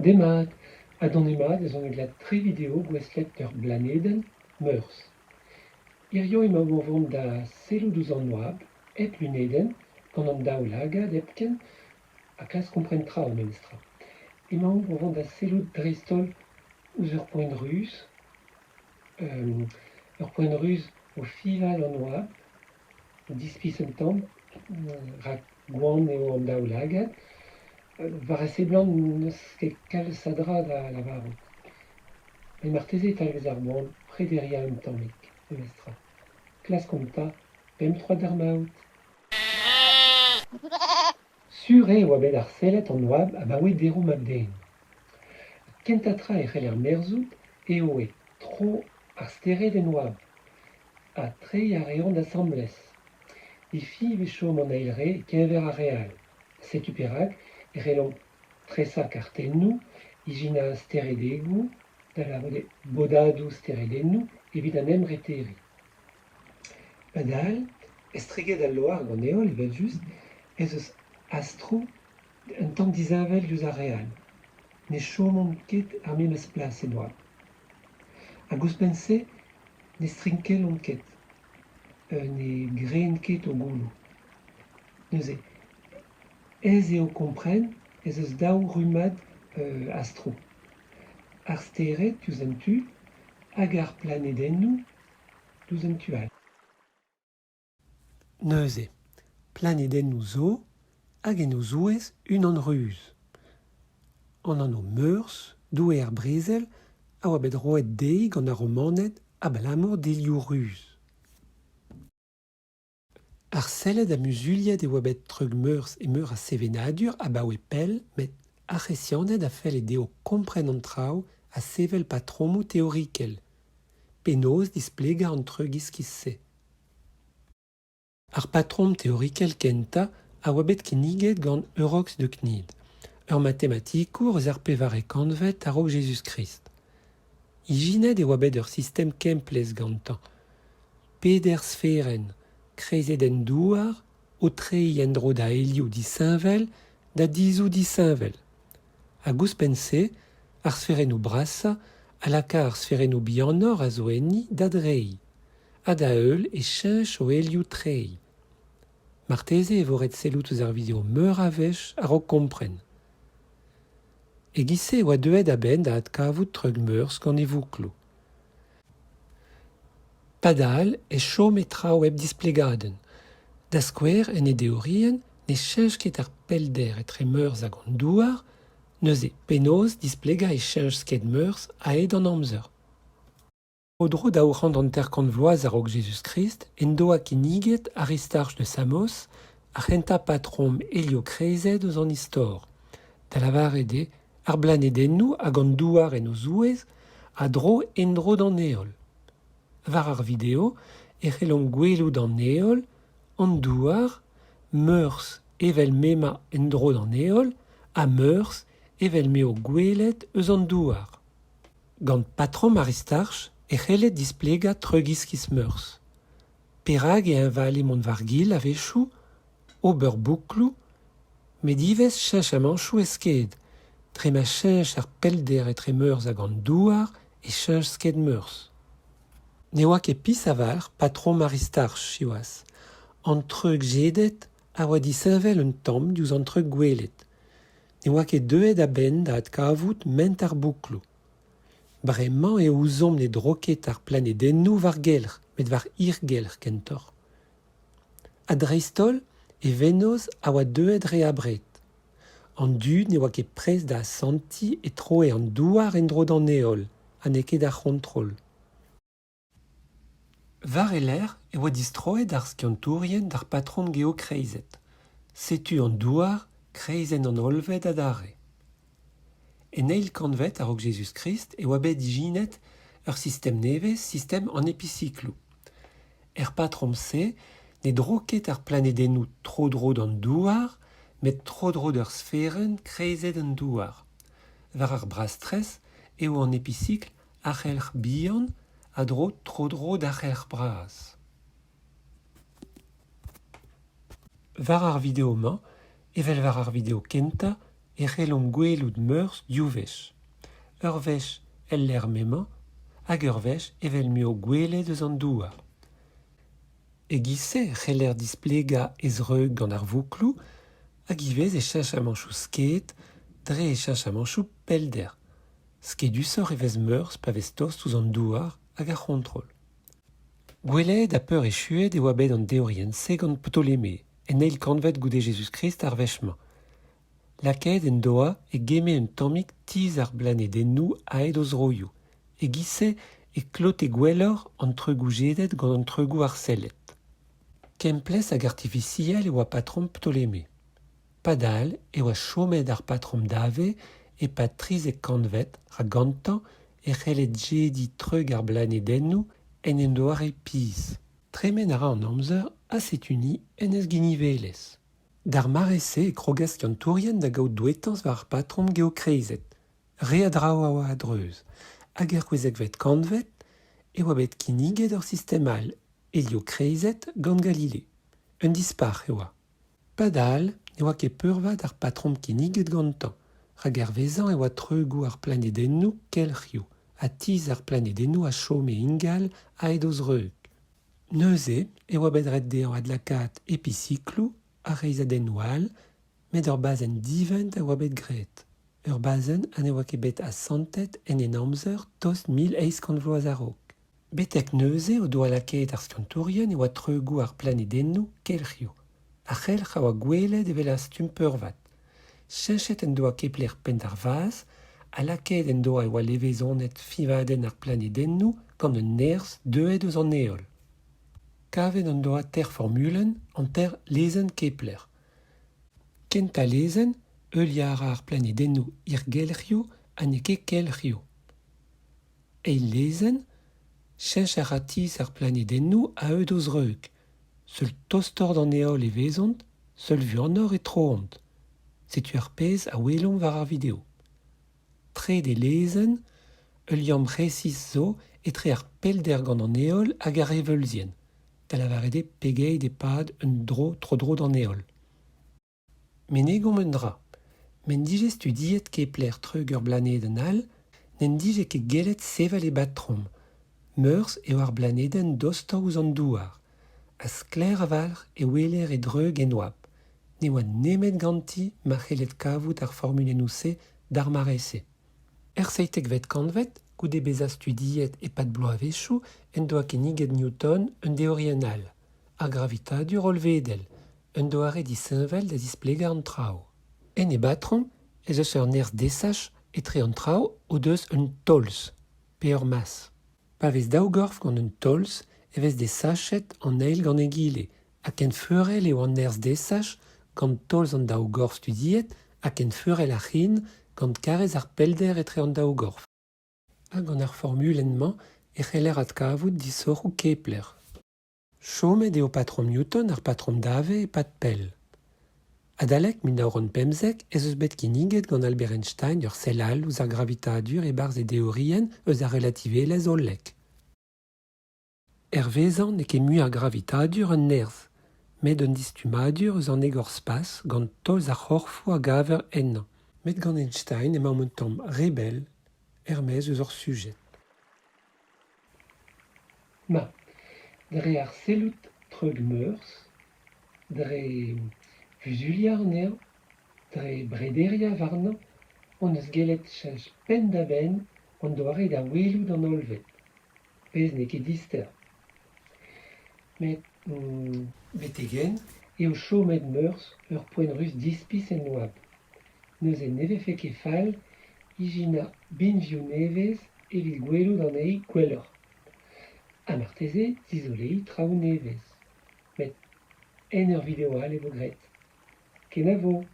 Demat ha donemat ez on glad tri video gouestlet d'ur blanedenn, Meurzh. Hiziv emaomp o vont da sellout ouzh an oabl, hep lunedenn, gant an daoulagad hepken, ha klask kompren traoù memestra. Emaomp o vont da sellout dreist-holl ouzh ur poent ruz, ur poent ruz o fiñval an oabl, dispis un tamm, rak gwan eo an daoulagad. War a seblant n'eus ket kalz a dra da lavarout. Met marteze e talvez ar boan prederiañ un tammig, memestra. Klaskomp 'ta pemp troad d'ar maout. Sur eo e oa bet arsellet an oabl abaoe deroù mab-den. Kentañ tra e c'heller merzout eo e tro ar stered en oabl ha treiñ a reont asambles. Difiñv e chom an eil re e-keñver ar re all. Setu perak e c'hellomp tresañ kartennoù, ijinañ steredegoù, da lavarout eo bodadoù steredennoù evit an emreteriñ. Padal, estreget al loar hag an heol evel-just, ez eus astroù un tamm disheñvel diouzh ar re all. Ne chomont ket ar memes plas en oabl. Hag ouzhpenn-se ne strinkellont ket, ne gren ket o gouloù. Neuze, aes eo kompren ez eus daou rummad astroù. Ar stered diouzh un tu hag ar planedennoù diouzh un tu all. Neuze, planedennoù zo hag en o zouez unan ruz. An anv Meurzh, doue ar brezel, a oa bet roet dezhi gant ar Romaned abalamour d'he liv ruz. Arsellet ha muzuliet e oa bet treug Meurzh e meur a sevenadur abaoe pell met ar C'hresianed a felle dezho kompren an traoù ha sevel patromoù teorikel. Penaos displegañ an treug iskis-se ? Ar patrom teorikel kentañ a oa bet kinniget gant Euroks de Cnid, ur matematikour eus ar pevare kantved a-raok Jezuz-Krist. Ijinet e oa bet ur sistem kemplezh gantañ. Peder sferenn, kreizet en douar, o treiñ en-dro da helioù disheñvel, da dizhoù disheñvel. Hag ouzhpenn-se, ar sferennoù brasañ a laka ar sferennoù bihanoc'h a zo enni da dreiñ. Ha da heul e cheñch o helioù treiñ. Marteze e vo ret sellout ouzh ar video meur a wech a-raok kompren. E-giz-se e oa deuet a-benn da adkavout treug Meurzh gant e voukloù. Padal e chome traoù hep displegadenn. Da skouer, en e deorienn ne cheñch ket ar pellder etre Meurzh hag an Douar, neuze penaos displegañ e cheñch sked Meurzh a-hed an amzer? Tro-dro 250 vloaz a-raok Jezuz-Krist en doa kinniget Aristarch de Samos ar c'hentañ patrom heliokreizet eus an istor, da lavaret eo ar blanedennoù hag an Douar en o zouez a dro en-dro d'an Heol. War ar video e c'hellomp gwelout an Heol, an Douar, Meurzh evel m'emañ en-dro d'an Heol ha Meurzh evel m'eo gwelet eus an Douar. Gant patrom Aristarch e c'helled displegañ treug iskis Meurzh. Perak e hañvale mont war-gil a-wechoù, ober boukloù, met ivez cheñchamantoù e sked. Dre ma cheñch ar pellder etre Meurzh hag an Douar e cheñch sked Meurzh. Ne oa ket pizh a-walc'h patrom Aristarch siwazh. An treug jedet a oa disheñvel un tamm diouzh an treug gwelet. Ne oa ket deuet a-benn da adkavout ment ar boukloù. Bremañ e ouzomp ne dro ket ar planedennoù war gelc'h met war hirgelc'h kentoc'h. Ha dreist-holl e vennozh a oa deuet re abred. An dud ne oa ket prest da asantiñ e troe an Douar en-dro d'an Heol ha n'eo ket ar c'hontrol. War e lerc'h e oa distroet ar skiantourien d'ar patrom geokreizet. Setu an Douar kreizenn an hollved adarre. En eil kantved a-raok Jezuz-Krist e oa bet ijinet ur sistem nevez, sistem an episikloù. Er patrom-se ne dro ket ar planedennoù tro-dro d'an Douar met tro-dro d'ur sferenn kreizet en Douar. War ar brastres eo an episikl Ar c'helc'h bihan a dro tro-dro d'ar c'helc'h bras. War ar video-mañ, evel war ar video kentañ, e c'hellomp gwelout Meurzh div wech. Ur wech el lec'h m'emañ hag ur wech evel m'eo gwelet eus an Douar. E-giz-se e c'heller displegañ he zreug gant ar voukloù hag ivez e cheñchamantoù sked dre e cheñchamantoù pellder. Skedusoc'h e vez Meurzh pa vez tost ouzh an Douar hag ar c'hontrol. Gwelet ha peurechuet e oa bet an deorienn-se gant Ptoleme, en eil kantved goude Jezuz-Krist ar wech-mañ. Lakaet en doa e gemme un tammig tizh ar blanedennoù aet o zroioù. E-giz-se e klote gwelloc'h an treugoù jedet gant an treugoù arsellet. Kemplezh hag artifisiel e oa patrom Ptoleme. Padal e oa chomet ar patrom dave e-pad 13 kantved rak gantañ e c'helled jediñ treug ar blanedennoù en un doare pizh. Tremen a ra an amzer ha setu-ni en azginivelezh. D'ar mare-se e krogas skiantourien da gaout douetañs war ar patrom geokreizet. Re a draoù a oa a-dreuz. Hag er c'hwezekvet kantved e oa bet kinniget ur sistem all, heliokreizet gant Galilée. Un dispac'h e oa. Padal ne oa ket peurvat ar patrom kinniget gantañ, rak hervezañ e oa treugoù ar planedennoù kelc'hioù ha tizh ar planedennoù a chome ingal aet o zreug. Neuze e oa bet ret dezhañ adlakaat episikloù ha reizhadennoù all, met ur bazenn divent a oa bet graet, ur bazenn ha ne oa ket bet asantet en Henamzer tost 1800 vloaz a-raok. Betek neuze o doa lakaet ar skiantourien e oa treugoù ar planedennoù kelc'hioù. Ar c'helc'h a oa gwelet evel ar stumm peurvat. Cheñchet en doa Kepler penn d'ar vazh ha lakaet en doa e oa levezonet fiñvadenn ar planedennoù gant un nerzh deuet eus an Heol. Kavet en doa teir formulenn an teir lezenn Kepler. Kentañ lezenn, heuliañ a ra ar planedennoù hirgelc'hioù ha n'eo ket kelc'hioù. Eil lezenn, cheñch a ra tizh ar planedennoù a-heul o zreug. Seul tostoc'h d'an heol e vezont, seul vuanoc'h e troont. Setu ar pezh a welomp war ar video. Trede lezenn, ul liamm resis zo etre ar pellder gant an heol hag ar reveulzien, da lavaret eo pegeit e pad un dro tro-dro d'an heol. Menegomp un dra. M'en dije studiet Kepler treug ur blanedenn all, n'en dije ket gellet sevel e batrom. Meurzh eo ar blanedenn dostañ ouzh an Douar. Ha sklaer a-walc'h e weler e dreug en oabl. Ne oa nemet ganti ma c'helled kavout ar formulennoù-se d'ar mare-se. Er seitekvet kantved, goude bezañ studiet e-pad bloavezhioù, en doa kinniget Newton un deorienn all, ar gravitadur hollvedel, Un doare disheñvel da zisplegañ an traoù. En e batrom ez eus ur nerzh desach etre an traoù o deus un tolz pe ur mas. Pa vez daou gorf gant un tolz e vez desachet an eil gant egile ha kenfeurel eo an nerzh desach gant tolz an daou gorf studiet ha kenfeurel ar c'hin gant karrez ar pellder etre an daou gorf. Ha gant ar formulenn-mañ e c'heller adkavout disoc'hoù Kepler. Chomet eo patrom Newton ar patrom dave e-pad pell. Adalek 1915 ez eus bet kinniget gant Albert Einstein ur sell all ouzh ar gravitadur e-barzh e deorienn eus ar relativelezh hollek. Hervezañ n'eo ket mui ar gravitadur un nerzh, met un distummadur eus an egor-spas gant tolz ar c'horfoù a gaver ennañ. Met gant Einstein emaomp un tamm re bell er-maez eus hor sujed. Ma, dre arsellout treug Meurzh, dre vuzuliañ anezhañ, dre brederiañ warnañ hon eus gellet cheñch penn-da-benn hon doare da welout an hollved, pezh n'eo ket dister. Met betek-henn eo chomet Meurzh ur poent ruz dispis en oabl. Neuze ne vefe ket fall ijinañ binvioù nevez evit gwelout anezhi gwelloc'h. Ha marteze dizoleiñ traoù nevez. Met en ur video all e vo graet. Kenavo !